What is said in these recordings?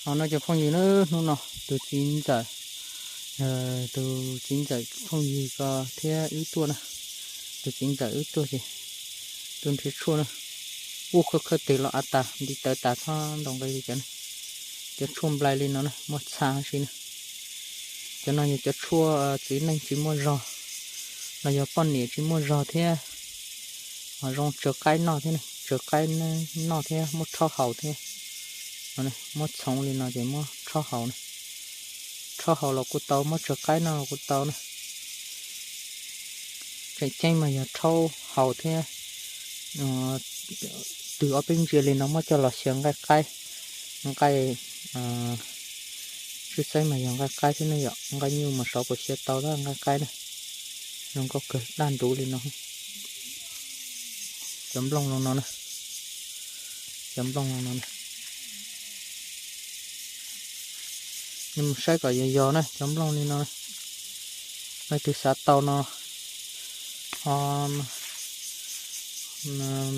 Os no cov phooj ywg na, hnub no tus txiv ntxawm, tus txiv ntxawm phooj ywg ko thiab wb tuaj na, tus txiv ntxawm wb tuaj ces tuaj nrhiav tshuaj na, ub khawb khawb tes los av tas nti tawv tas txhob ntaus nqi li cov na, cov tshuaj nplai li no na muaj txha si na, cov no yog cov tshuaj txiv neej tsis muaj zog, los yog poj niam tsis muaj zog thiab, ho zoo tsaws qaib noj thiab, tsaws qaib noj thiab muab rhaub haus thiab, muab txhoov li no ces muab rhaub haus na, rhaub haus los kuj tau, muab tsaws qaib noj los kuj tau na. Tseem ceeb mas yog rhaub haus thiab, twg ob peb ntsia li no muab coj los xyaw nqaij qaib, nqaij, tshwj xeeb mas yog nqaij qaib thiab ne yom, nqaij nyuj mas xyov puas xyaw tau tab nqaij qaib na, zoo nkauj kawg daj ntuv li no. Cov nplooj zoo no na, cov nplooj zoo no na, nej mus saib kom yog yog na, cov nplooj li no, leej twg xav tau no ho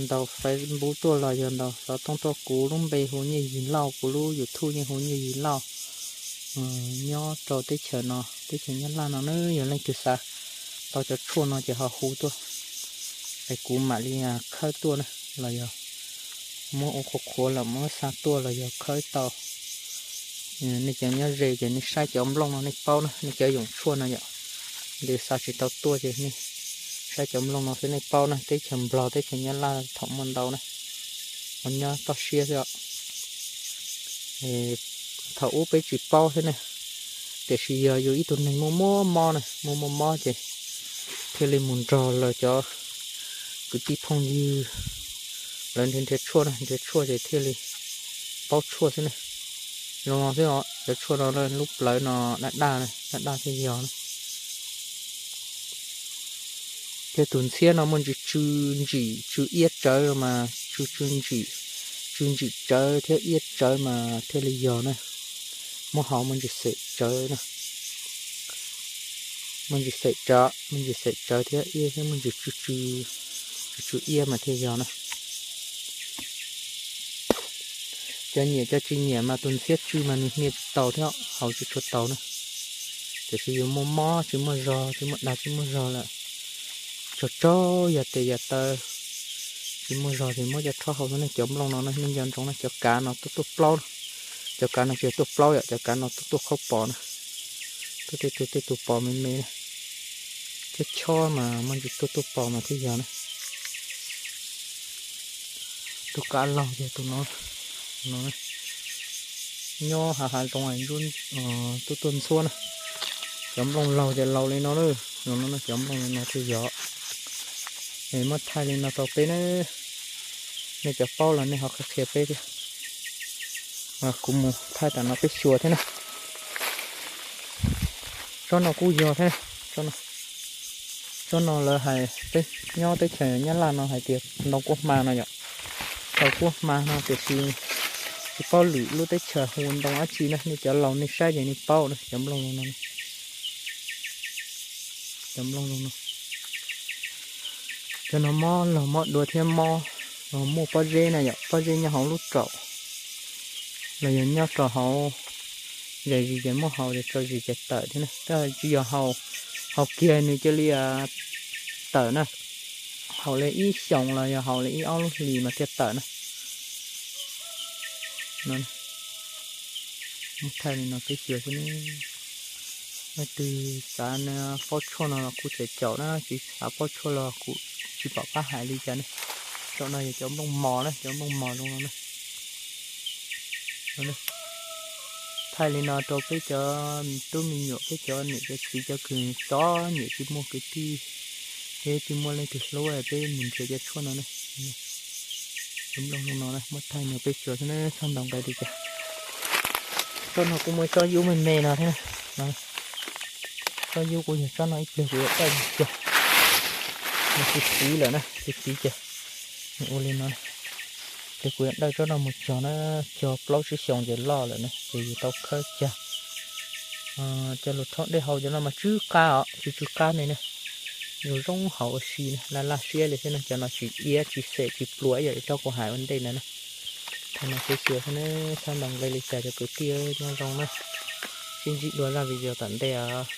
ntaus Facebook tuaj los yog ntaus xov tooj tuaj, kuv lub npe hu Nyiaj Yig Lauj, kuv lub YouTube yeej hu Nyiaj Yig Lauj. Nyob rau teb chaws no, teb chaws Nyab Laj no na, yog leej twg xav tau cov tshuaj no ces ho hu tuaj, es kuv mam li khawb tuaj na, los yog muab ua qhuav qhuav los muab xa tuaj los yog khawb tau. Nej cov nyob ze ces nej saib cov nplooj no nej paub na, nej cov yoom tshuaj no yom, nws xa tsis tau tuaj ces nej saib cov nplooj no xwb nej paub na, teb chaws Nplog teb chaws Nyab Laj thaum muaj ntau na, ho nyob toj siab xwb os. Thaum ub peb tsis paub thiab ne, tiam sis yog yus ib tug neeg muaj muaj mob na, muaj muaj mob ces thiaj li mus nrog lawv cov kwv tij phooj ywg lawv nrhiav nrhiav tshuaj na, nrhiav tshuaj ces thiaj li paub tshuaj xwb ne. Zoo no xwb os, cov tshuaj no lub plawv no daj daj, daj daj thiaj yog na. Thiab tus ntxhiab no muaj ntsis tsw ntsim tsw iab tsawv mas tsw tsw ntsim, tsw ntsim tsawv thiab iab tsawv mas thiaj li yog na. Muab haus muaj ntsis xem tsawv na, muaj ntsis xem tsawv, muaj ntsis xem tsawv thiab iab thiab muaj ntsis tsw tsw, tsw tsw iab mas thiaj yog na. Cov nyiam cov tsis nyiam mas tus ntxhiab tsw mas nws hnia tsis taus thiab haus tsis tshua taus na. Tiam sis yus muaj mob tsis muaj zog, tsis muaj dag tsis muaj zog lawm, tsaug tsaug yam tes yam taw tsis muaj zog ces muab cov rhaub haus xwb ne. Cov nplooj no nej nco ntsoov na, cov kav no tuaj tuaj plaub, cov kav no tsis yog tuaj plaub yom, cov kav no tuaj tuaj khaub pos na, tuaj tej tug tej tug pos me me na. Chob chob mas muaj ntsis tuaj tuaj pos mas thiaj yog na. Tus kav laug ces tus no, nyob hav hav zoov tuaj tuaj ntxhuab na. Cov nplooj laug ces laus li no, cov nplooj li no thiaj yog. Es muab thaij li no rau peb na, nej cov paub los nej ho qhia qhia peb thiab. Kuv mus thaij tam no peb xyuas thiab na. Tsob no kuj yog thiab, tsob no lawv hais, nyob teb chaws Nyab Laj no hais tias ntoo kuab hma no yom. Ntoo kuab hma no tiam sis tsis paub lwm lub teb chaws hu ntoo dab tsi na, nej cov laus nej saib ces nej paub na. Cov nplooj zoo no, cov nplooj zoo no, cov no mob laug mob dua thiab mob, muaj pob zeb na yom, pob zeb nyob hauv lub raum los yog nyob rau hauv zais zis ces muab haus ces tsau zis ces tawm thiab na. Tab tsis yog haus kiag nws cia li tawm na, haus li ib xyoos los yog haus li ib ob lub hlis mas thiaj tawm na. Muab thaij li no peb xyuas xwb ne. Leej twg xav paub tshuaj no los kuj tseem caum na, tsis xav paub tshuaj los kuj tsis pom qab hais li cas ne. Tsob no yog cov nplooj mos na, cov nplooj mos zoo no na. Thaij li no rau peb cov tub me nyuam, peb cov niam cov txiv, cov kws txom nyem tsis muaj kwv tij, peb tsis muaj leej twg hlub, peb mus nrhiav cov tshuaj no ne. Cov nplooj zoo no na, muab thaij no peb xyuas xwb na, txhob ntaus nqi li cas. Tsob no kuj muaj tsob yub me me no thiab. Tsob yub kuj yog tsob no ib pliag kuv yuav dawj mus cog. Nws tsis siv lawm na, tsis siv ces nws ua li no. Ces kuv yuav dawj tsob no mus cog na, cog plaub tsib xyoos ces loj lawm na, ces yus tau khawb cog. Cov lus rhaub dej haus cov no mas tsw qab os, tsw tsw qab ne na. Zoo zoo haus ua si na, laj laj siab li thiab na, cov no tsis iab tsis xem tsis pluas ib yam li tsob kuv hais ua ntej ntawd na. Xwb xwb xwb ne, txhob ntaus nqi li cas cov kwv tij, nyob zoo na. Sib ntsib dua zaj video tom ntej os.